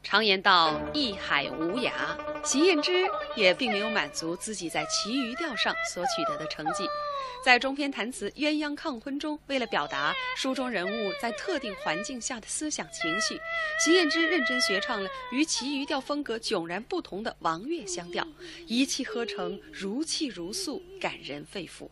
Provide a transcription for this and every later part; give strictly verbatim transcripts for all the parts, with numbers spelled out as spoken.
常言道“艺海无涯”，席燕之也并没有满足自己在其余调上所取得的成绩。在中篇弹词《鸳鸯抗婚》中，为了表达书中人物在特定环境下的思想情绪，席燕之认真学唱了与其余调风格迥然不同的王乐乡调，一气呵成，如泣如诉，感人肺腑。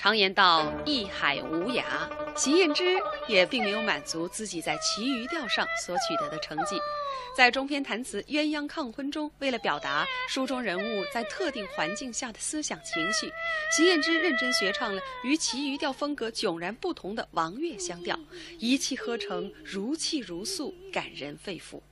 常言道“艺海无涯”，席燕之也并没有满足自己在其余调上所取得的成绩。在中篇弹词《鸳鸯抗婚》中，为了表达书中人物在特定环境下的思想情绪，席燕之认真学唱了与其余调风格迥然不同的王悦乡调，一气呵成，如泣如诉，感人肺腑。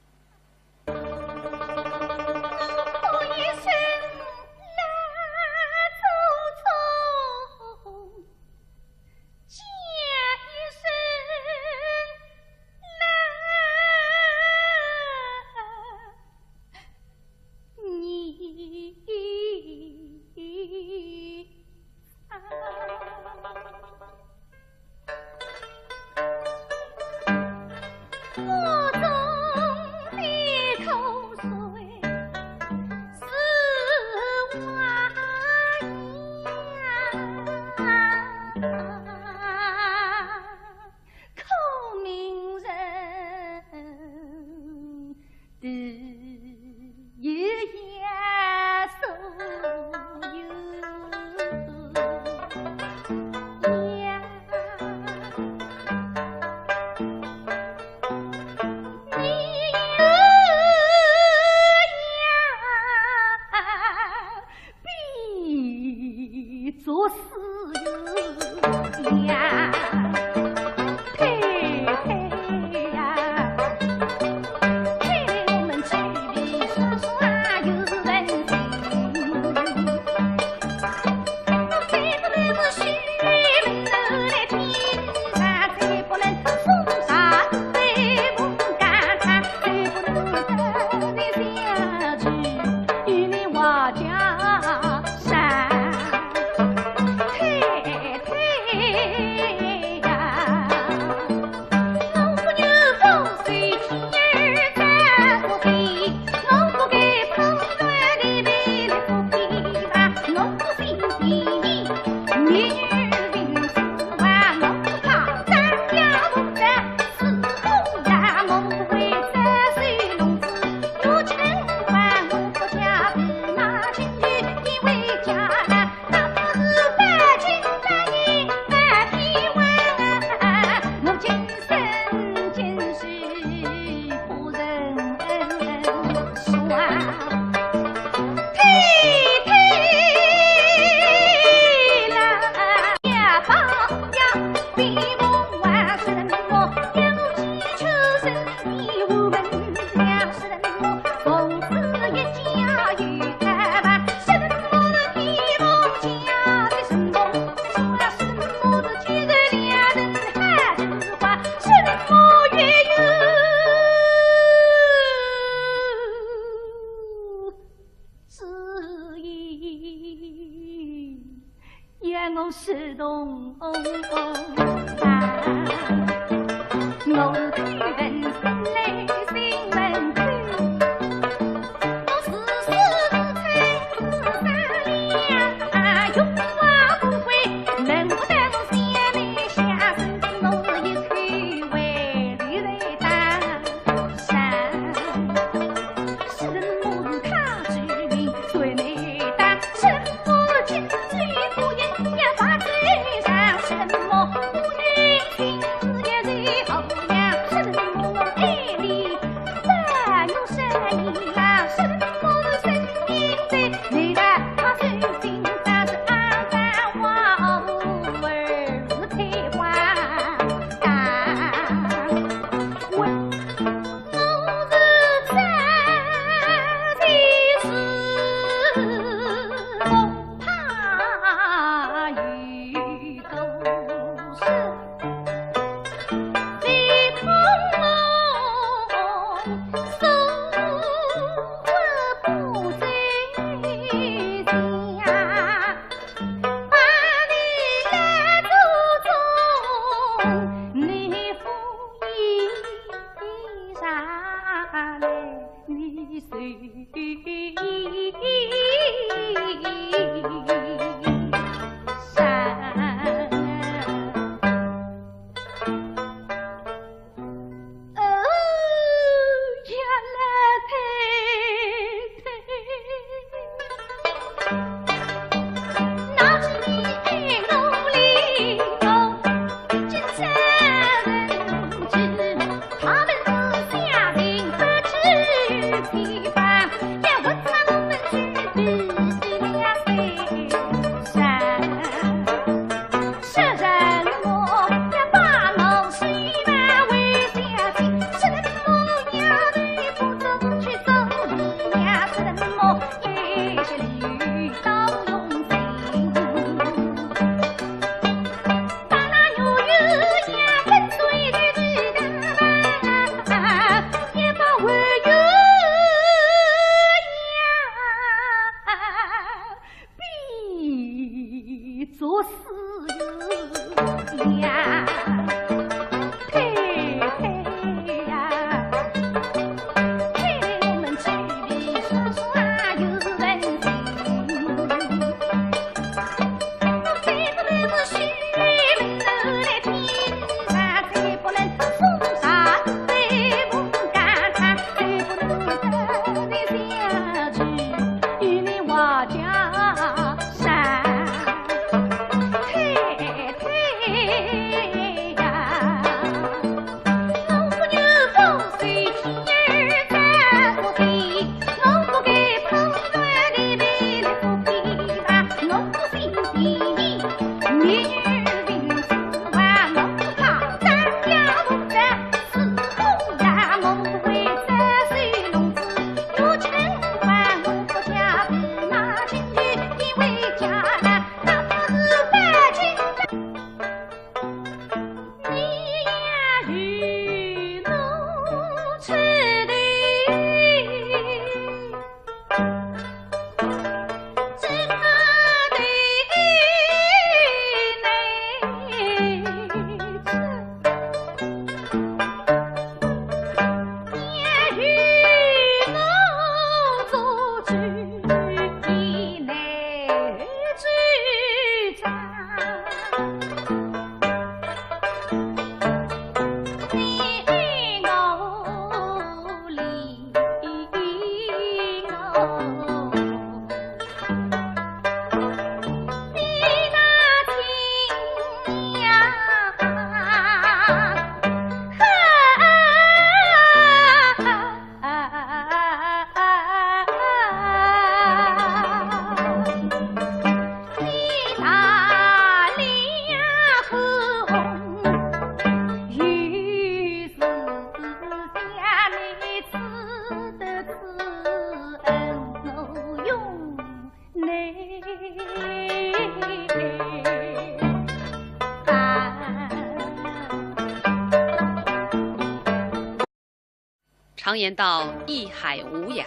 常言道，一海无涯。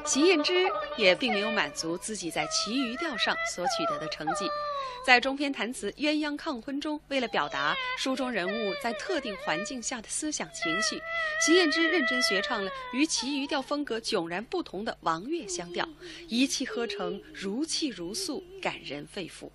席燕之也并没有满足自己在其余调上所取得的成绩，在中篇弹词《鸳鸯抗婚》中，为了表达书中人物在特定环境下的思想情绪，席燕之认真学唱了与其余调风格迥然不同的王乐乡调，一气呵成，如泣如诉，感人肺腑。